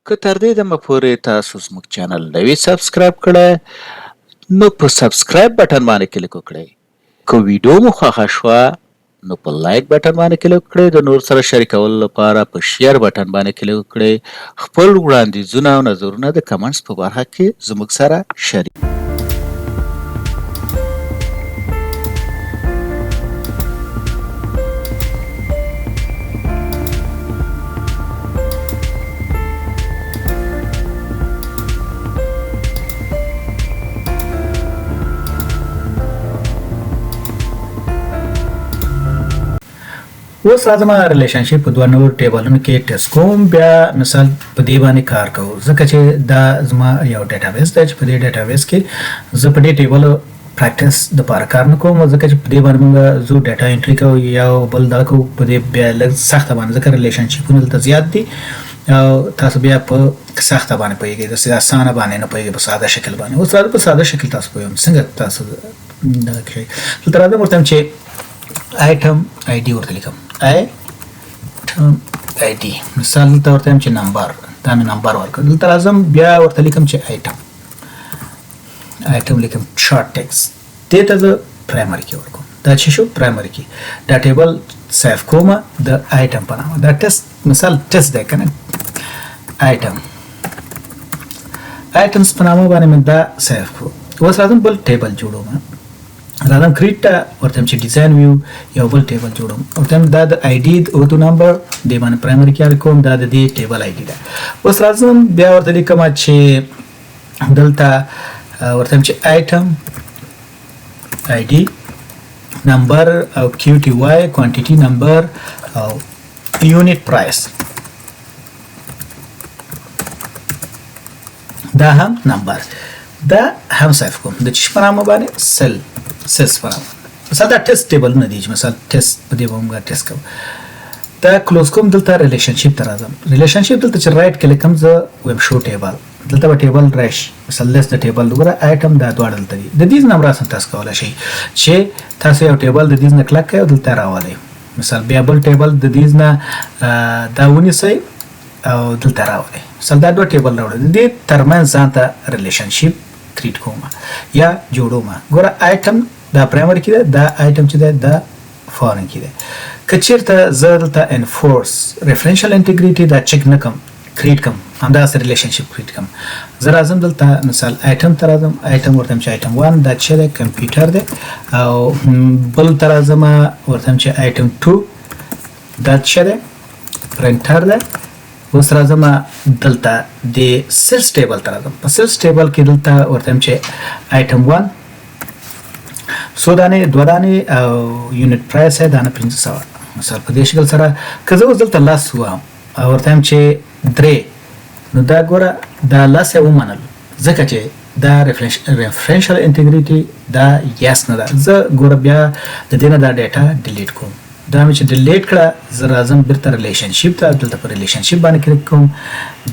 که تر دې دمه پورې تاسو زموږ چینل نه وي سبسکرایب کړی نو په سبسکرایب بټن باندې کلیک وکړئ. که ویډیو مو خوښه شوه نو په لایک بټن باندې کلیک وکړئ، د نور سره شریکولو لپاره په شیر بټن باندې کلیک وکړئ. خپل وړاندیزونه او نظرونه د کمنټس په برخه کې زموږ سره شریک. اوس راځم ریلیشنشپ په دوه نور ټیبلونو کې ټیسټ کوم، بیا مثال په دې باندې کار کوو، ځکه چې دا زما یو ډیټابیس دی چې په دې ډیټابیس کې زه په دې ټیبل پریکټس د پاره کار نه کوم، ځکه چې په دې باندې موږ زو ډیټا انټری کوو یو بل دا کوو، په دې بیا لږ سخته باندې، ځکه ریلیشنشپونه دلته زیات دي او تاسو بیا په سخته باندې پوهیږئ، داسې اسانه باندې نه پوهیږئ، په ساده شکل باندې. اوس راځم په ساده شکل تاسو پوهوم څنګه تاسو دغه کړئ. دلته راځم ورته چې آیټم آی ډي ورته لیکم، آیټم آی ډي مثال دلته ورته چې نمبر، دا مې نمبر ورکړ. دلته راځم بیا ورته لیکم چې آیټم، آیټم لیکم شارټ ټیکس، دې ته زه پرایمري کې ورکوم. دا چې شو پرایمري کې دا ټیبل سیف کوم د آیټم په نامه. دا ټیسټ مثال ټیسټ دی کنه، آیټم آیټمز په نامه باندې مې دا سیف کړو. اوس راځم بل ټیبل جوړوم، راځم کریټ ته ورته چې ډیزاین ویو یو بل ټیبل جوړوم، ورته دا د آی ډي او د نمبر دی باندې پرایمري کې کوم، دا د دې ټیبل آی ډي ده. اوس راځم بیا ورته لیکم چې دلته ورته چې آیټم آی ډي نمبر او کیو ټي وای کوانټیټي نمبر او یونټ پرایس، دا هم نمبر، دا هم سیف کوم د چی په نامه باندې، سل سلز په نامه. مثلا دا ټیسټ ټیبلونه دي چې مثلا ټیسټ په دې به موږ ټیسټ کوو. دا کلوز کوم، دلته ریلیشنشپ ته راځم. ریلیشنشپ دلته چې رایټ کلیک کوم زه وایم شو ټیبل، دلته به ټیبل راشي. مثلا لیست د ټیبل وګوره، آیټم دا دواړه دلته دي. د دې نه هم راسم تاسو کولی شئ چې تاسو یو ټیبل د دې نه کلک کړئ او دلته راولئ. مثال بیا بل ټیبل د دې نه دا ونیسئ او دلته راولئ. مثال دا دوه ټیبل راوړئ، د دې ترمنځ ځان ته ریلیشنشپ کریټ کوم یا جوړوم. ګوره آیټم دا پرایمري کې ده، دا آیټم چې ده دا فارن کې ده. که چیرته زه دلته انفورس ریفرنشل انټیګریټي دا چک نه کوم، کریټ کوم، همداسې ریلیشنشپ کریټ کوم. زه راځم دلته مثال آیټم ته راځم، آیټم ورته چې آیټم 1 دا چې ده کمپیوټر دی، او بل ته راځم ورته چې آیټم 2 دا چې ده پرنټر دی. اوس راځم دلته د سیلز ټیبل ته راځم. په سیلز ټیبل کې دلته ورته چې آیټم 1 څو دانې، دوه دانې او یونټ پرایس یې دانه 500. مثال په دې شکل سره که زه اوس دلته لس ووایم او ورته وایم چې درې، نو دا ګوره دا لس یې ومنل، ځکه چې دا ریفرنشل انټیګریټي دا یس نه ده. زه ګوره بیا د دې نه دا ډیټا ډیلیټ کوم. دا مې چې ډیلیټ کړه زه راځم بیرته ریلیشنشپ ته، دلته په ریلیشنشپ باندې کلیک کوم،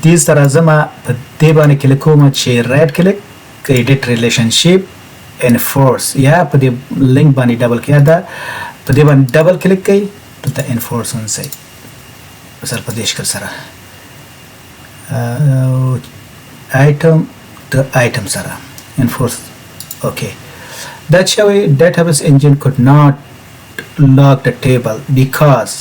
دې ته راځم په دې باندې کلیک کوم چې رایټ کلیک ایډیټ ریلیشنشپ انفورس، یا په دې لینک باندې ډبل کړئ، دا په دې باندې ډبل کلیک کړئ، دلته انفورس ونیسئ. مثال په دې شکل سره آیټم د آیټم سره انفورس. اوکی، دا چې وایي database engine could not lock the table because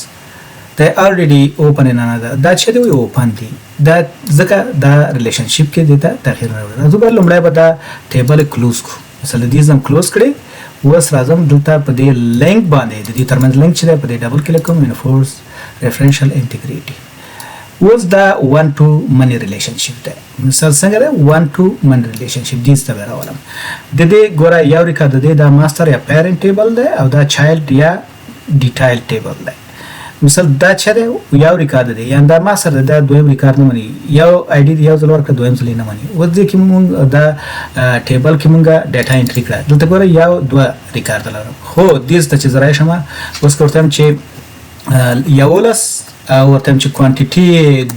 they already open in another. دا چې دی اوپن دي، دا ځکه دا ریلیشنشپ کې دې ته تغیر نه راوړي. زه به لومړی به دا ټیبل کلوز کړو. مثلا دې زم کلوز کړي، اوس راځم دلته په دې لینک باندې، د دې ترمنځ لینک چې دی په دې ډبل کلیک کوم، انفورس ریفرنشل انټیګریټي. اوس دا 1 ټو منی ریلیشنشپ دی. مثال څنګه دی 1 ټو منی ریلیشنشپ دې ته به راولم. د دې ګوره یو ریکارډ د دې دا ماستر یا پیرنټ ټیبل دی او دا چایلډ یا ډیټایل ټیبل دی. مثال دا چې دی یو ریکارډ دی، یعنی دا ماستر دی، دا دویم ریکارډ نه مني، یو آی ډي یو ځل ورکړه دویم ځل یې نه مني. اوس دې کې مونږ دا ټیبل کې مونږ ډیټا انټري کړه، دلته ګوره یو دوه ریکارډ لرم. خو دې ته چې زه راشم اوس که ورته وایم چې 11 او ورته وایم چې کوانټیټي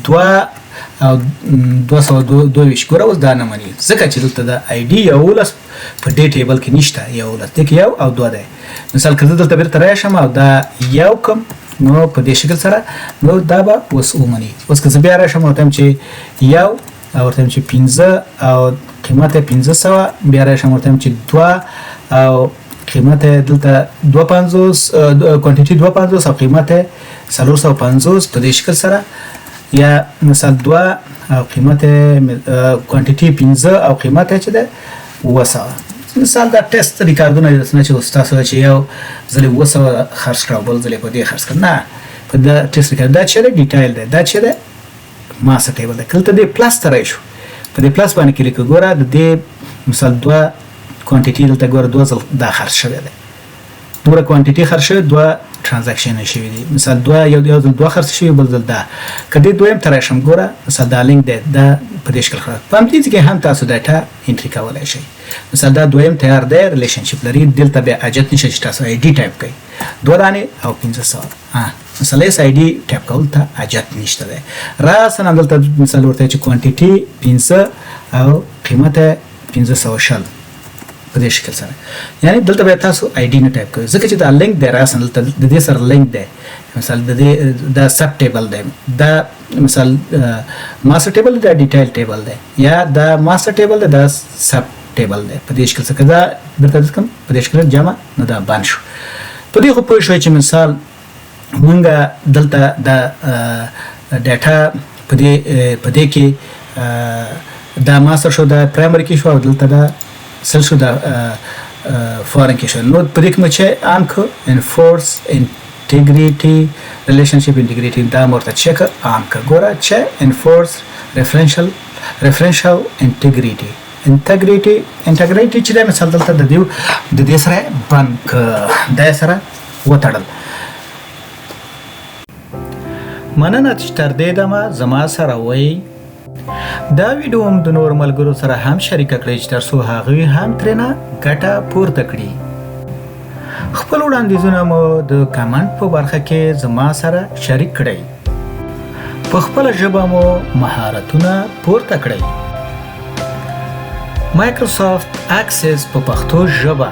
دوه او 222، ګوره اوس دا نه مني، ځکه چې دلته د آی ډي 11 په دې ټیبل کې نشته. 11 دې کې یو او دوه دی. مثال که زه دلته بیرته راشم او دا یو کم نو په دې شکل سره نو دا به اوس ومني. اوس که زه بیا راشم ورته چې یو او ورته چې 15 او قیمت 1500، بیا راشم ورته چې 2 او قیمت دلته 250، quantity 250 او قیمت 350 په دې شکل سره، یا مثال 2 او قیمت quantity 5 او قیمت چې ده 700. مثال دا test ریکارډونه دي چې تاسو چې یو ځل 700 خرڅ کړو، بل ځل په دې خرڅ کړ، نه په دا test record دا چې detail ده، دا چې ده master table ده. کله دې plus ته راشو، په دې plus باندې کلیک وګوره، د دې مثال 2 quantity دلته ګوره 2 ځل دا خرڅ شوی دی، دومره quantity خرڅ شوی، 2 transaction شوی دی. مثال 2 یو ځل 2 خرڅ شوی، بل ځل دا. که دې دویم ته راشم ګوره مثال دا لینک دی، دا په دې شکل خرڅ. په همدې ځای کې هم تاسو data entry کولی شئ. مثال دا دویم تیار دی، relationship لري، دلته بیا حاجت نشته چې تاسو ID type کړئ، 2 دانې او 500. مثال اس ID type کول ته حاجت نشته دی. راساً همدلته مثال ورته چې quantity 5 او قیمت 520 په دې شکل سره. یعنی دلته بیا تاسو ID نه ټایپ کوئ، ځکه چې دا لینک دی راساً دلته د دې سره لینک دی. مثال د دې دا sub table دی، دا مثال master table دی، دا detail table دی، یا دا master table دی، دا sub table دی په دې شکل سره. که دا درته کوم په دې شکل جمع نو دا بند شو. په دې خو پوه شوئ چې مثال مونږ دلته دا data په دې کې دا ماستر شو، دا primary key شو، او دلته دا sales شو، دا foreign key شو. نو په دې کې مو چې on کو enforce integrity relationship integrity دا مو ورته check on که ګوره چې enforce referential integrity integrity integrity چې مثال دلته د دې د دې سره بند که دا سره وتړل. مننه چې تر دې دمه زما سره وئ. دا ویډیو هم د نورو ملګرو سره هم شریکه کړئ چې تر څو هغوی هم ترېنه ګټه پورته کړي. خپل وړاندیزونه مو د comment په برخه کې زما سره شریک کړئ. په خپله ژبه مو مهارتونه پورته کړئ. Microsoft Access په پښتو ژبه.